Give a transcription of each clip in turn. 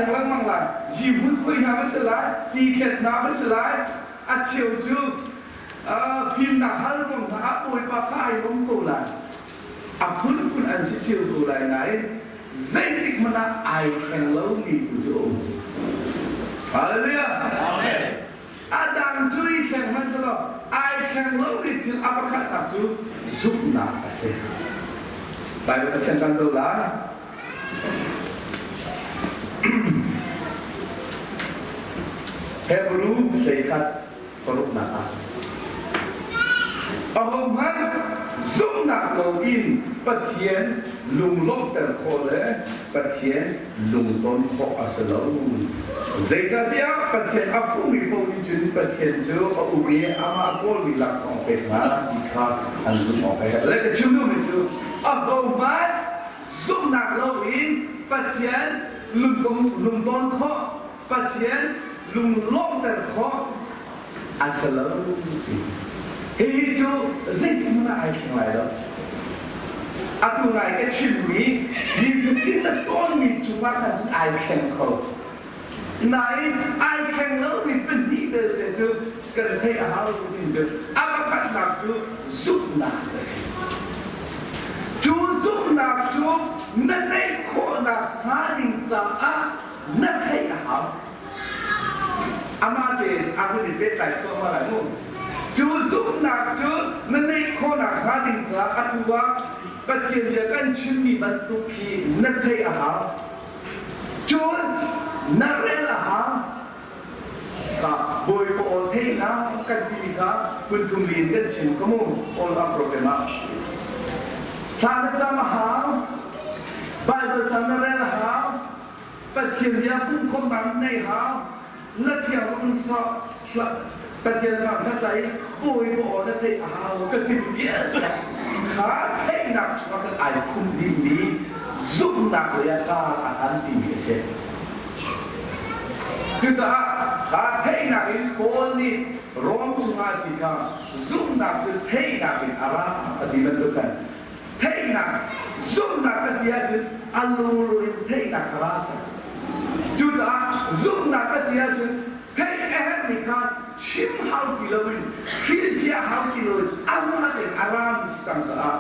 thleng lengmang lai. Zihmui khui hna va si lai, ti thlet hna va si lai. A cheu cu fimnak hal ruang hna ah Bawipa kha ai lawm ko lai. A phunphun an si cio ko lai nain zeitik hmanh ah ai thleng lomi tu cu a um. Hallelujah! Amen. A dang cu i thleng hmanh selaw ai thleng lomi thil a pakhatnak cu zumhnak a si. Bible Pathian kan do lai. Hebrew 11 paruknak ah ahohmanh zumhnak loin Pathian lunglawmhter khawh le Pathian lungton khawh a si lo. Zeicahtiah Pathian a fungmi paoh nih cun Pathian cu a um i amah kawlmi laksawng pek hna ti kha an zumh awk a herh. Le ka chim duhmi cu ahohmanh zumhnak loin Pathian lungton khawh, Pathian lunglawmhter khawh a si lo ti. Hihi cu zeithmanh ah ai thleng lai lo. Atu ngai ka chimmi nifatin na tawnmi cungah khan cun ai thleng kho. Nain ai thleng lomi pahnih belte cu kan theih a hau ti cu a pakhatnak cu zumhnak a si. Cu zumhnak cu na neih khawhnak hnga ding caah na theih a hau. Amah tein a hun i pehtlai thluahmah lai mu. Cu zumhnak cu na neih khawhnak hnga ding caah atu ah Pathian bia kan chimmi bantuk khi na theih a hau. Cun na rel a hau. Ka Bawipa aw theihnak kan timi kha phun thum in kan chim ka mu all up program ah. Thla na cam a hau. Bible cam na rel a hau. Pathian bia pumkhawmnak nei hau la thiang un sa Pathian thangthat lai bawi ka aw na theih a hau ka ti vialte kha theihnak chungah kan ai khum dingmi zumhnak lei ah kar a han timi a si. Cucaah kha theihnak in Paul nih Rom chungah ti kha zumhnak cu theihnak in a ra a ti bantuk khan theihnak zumhnak ka ti ahcun a lulu in theihnak a ra cang. Cucaah zumhnak ka ti ahcun theih a herhmi kha chim hau ti loin hrilhfiah hau ti loin amah tein a rami si cang caah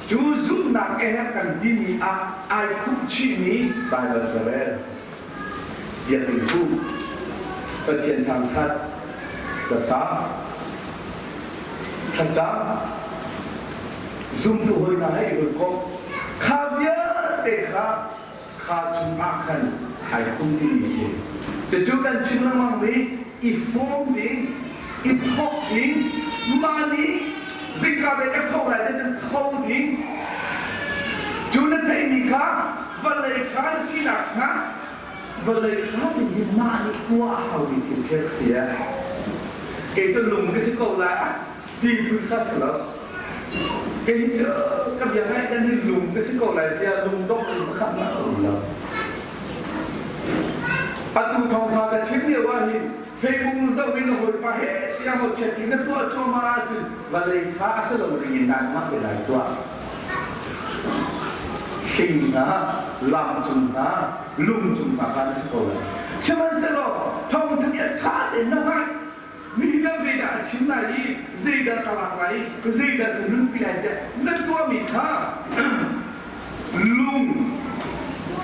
cu zumhnak a herh kan timi ah ai khup chihmi Baibal carel biakinn phu Pathian thangthat ka sa thlacam zumtu hawi hna he i hawikomh kha vialte kha kha chungah khan ai khum timi si. Cucu kan chim lengmang mi i form ding, i thawk ding, mah nih zingka te ka tho lai te cun tho ding. Cu na theihmi kha vawlei kha na sinak hnga vawlei kha ding hi mah nih tuah a haumi thil khi a si. Kei cu lung ka si ko lai ah ti phun sa si lo. Kei cu ka bia ngaih kan hi lung ka si ko lai tiah lungdongh in pakhat hmanh a um lo. Atu thawngtha ka chim lio ah hin Facebook zoh in hawipa he tiang ho chatting na tuah cuahmah ahcun vawlei tha a si lo ring in nangmah te lai tuah. Hling hna, lam cung hna, lung cung hna kha na si ko lai. Sihmanhsehlaw thawngtha nih a tha tein na ngaih Nihin ah zeidah a chim lai i zeidah ka lak lai i zeidah ka nunpi lai tiah na tuahmi kha lung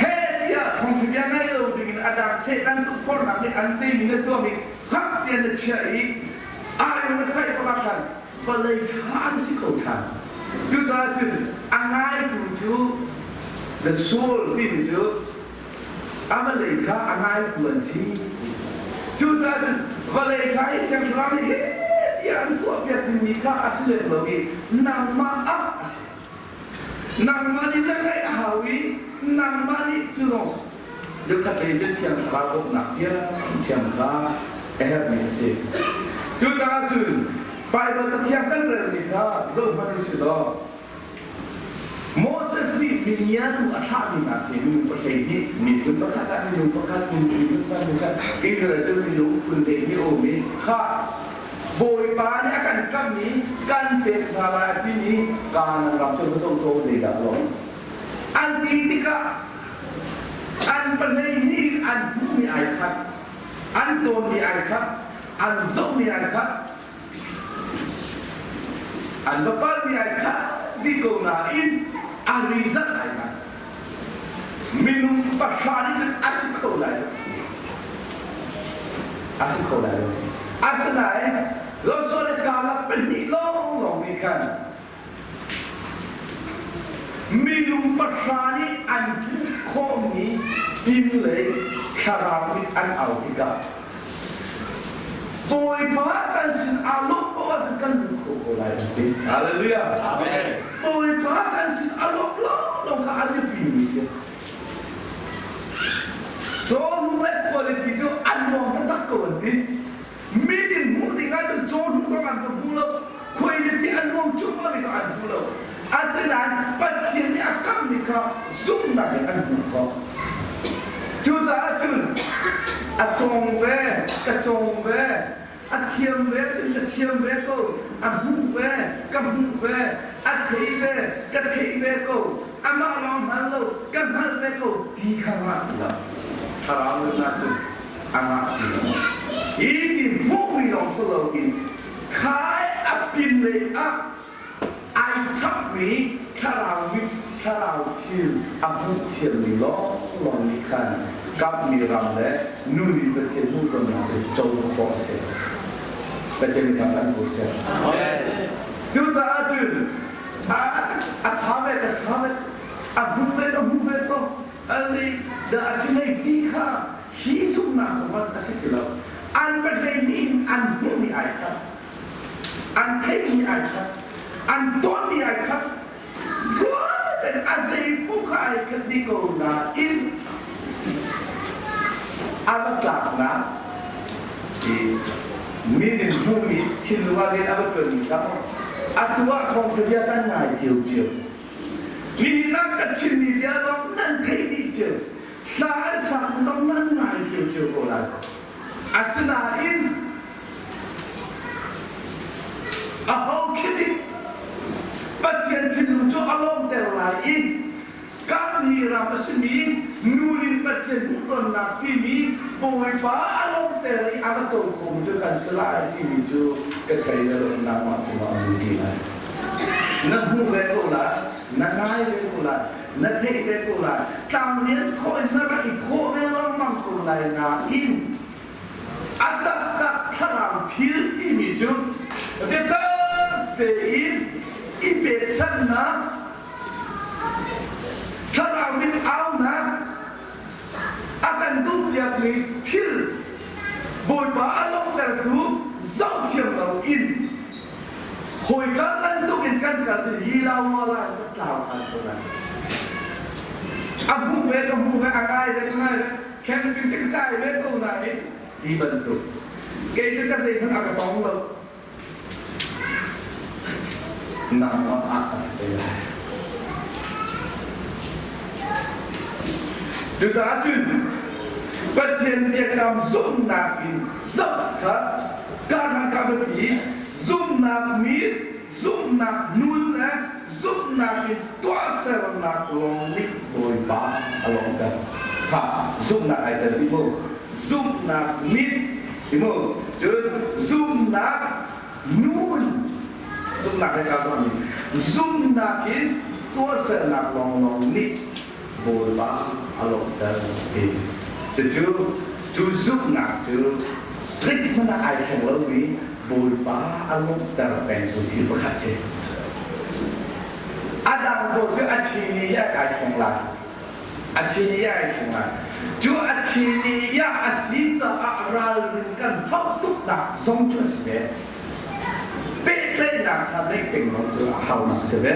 he tiah thawngṭha bia ngai lo dingin a dang Satan tukforhnak nih an teimi na tuahmi hak tiah na chiah i ai na saih bak ah khan vawlei ṭha an si ko ṭhan. Cucaah cun a ngaitu cu the soul timi cu A vawlei kha a ngaitu an si. Cucaah cun vawlei kha i Thiang Thlarau nih hi tiah an tuahpiak dingmi kha a si lem lo i nangmah ah a si. Nangmah nih na ngaih a hau i nangmah nih cu lawng Deuhkhat lei cun Thiang Thlarau bawmhnak thiamthiam kha a herhmi a si. Cucaah cun Baibal Cathiang kan relmi kha zohhmanh u si law Moses nih mingiatu a thlahmi hna si minung 12 miphun pakhat ah minung pakhat miphun pakhat Israel cu minung phun 12 a um i kha Bawipa nih a kan kamh i kan pek hna lai a timi Kanaan ram cu va zoh ko zeidah lo an ti tikah an pahlei nih. an hmuhmi ai khat, an tawnmi ai khat, an zohmi ai khat, an va palmi ai khat dih ko nain a result ai ngan. Minung pahra nih cun a si kho lai lo. A si kho lai lo. Asinain Joshua le Caleb pahnih lawnglawng nih khan minung pahra nih an hmuh khawhmi pinlei thlarau nih an au tikah Bawipa kan sin aa lawmh paoh ahcun kan lut kho ko lai an ti. Hallelujah. Amen. Bawipa kan sin a lawmh lawnglawng kha a biapi mi si. Cawhnuk le khualipi cu an nuam taktak ko an ti. Mi din hmuh ding ahcun cawhnuk zong an va hmu lo. Khualipi a nuam cuahmah mi zong an hmu lo. Asinain Pathian nih a kammi kha zumhnak in an hmuh khawh. Cucaah cun a cawng ve, ka cawng ve, a thiam ve cun ka thiam ve ko, a hmuh ve, ka hmuh ve, a thei ve, ka theih ve ko, amah lawng hngal lo, ka hngalh ve ko ti kha ngah ti lo. Thlarau nunnak cun a ngah ti lo. Hi ti hmuhmi lawng si loin khai a pinlei ah ai chapmi thlarau mit thlarau thil a hmuh thiammi lawnglawng nih khan kapmi ram le nu nih Pathian hmuhtonnak cu co khawh a si. Pathian nih kan kan hmu seh. Cucaah cun a sa ve ka sa ve a hmu ve ka hmu ve ko a zei dah a si lei ti kha hi zumhnak kong a si ti lo. An pahlei nih in an hmuhmi ai khat. An theihmi ai khat. An tawnmi ai khat. Ruaten a zeipu kha ai khat dih ko nain a va tlaknak i mi nih hmuhmi thinlung ah rian a va ṭuanmi kha atu ah thawngṭha bia kan ngai ciocio. Nihin ah ka chimmi bia zong nan theih dih cio. Hla an sak zong nan ngai ciocio ko lai. Asinain aho khi nih Pathian thinlung cu a lawmter lai i Kammi ram a simi nu in Pathian hmuhtonnak timi Bawipa a lawmter i a va co khomi cu kan si lai timi cu ka thei lo nangmah cungah a um ti lai. Na hmuh ve ko lai, na ngai ve ko lai, na theih ve ko lai tlanglian thawh in na rak i thawh ve lengmang ko lai nain a taktak thlarau thil timi cu biatak tein i pekchanhnak thlarau mit aunak a kan duhpiakmi thil Bawipa a lawmhtertu zohthiam lo in Hawikal bantuk in kan kal cu hi lau ma lai ka tlau khan ko lai. A hmuh ve ka hmuh ve a ngai ve ka ngai ve camping cu ka kai ve ko nain ti bantuk. Kei cu ka zeihmanh a ka tong lo. Nangmah ah a si te lai. Cucaah cun Pathian biakam zumhnak in zoh kha Karhlan ka biapi zumhnak mit, zumhnak nun le zumhnak in tuahsernak lawng nih Bawipa a lawmhter. Kha zumhnak ai tel ti mu. Zumhnak mit ti mu. Cun zumhnak nun zumhnak he kaa tuahmi zumhnak in tuahsernak lawnglawng nih Bawipa a lawmhter ti. Cucu cu zumhnak cu zeithmanh ah ai thleng lomi Bawipa a lawmhter pengtu thil pakhat si. A dang pawl cu a chini i a kai thleng lai. A chini i ai thleng lai. Cu a chini i a si caah ralrin kan hauh tuknak zong cu a si ve. Pehtlaihnak kha neih peng lo cu a haunak a si ve.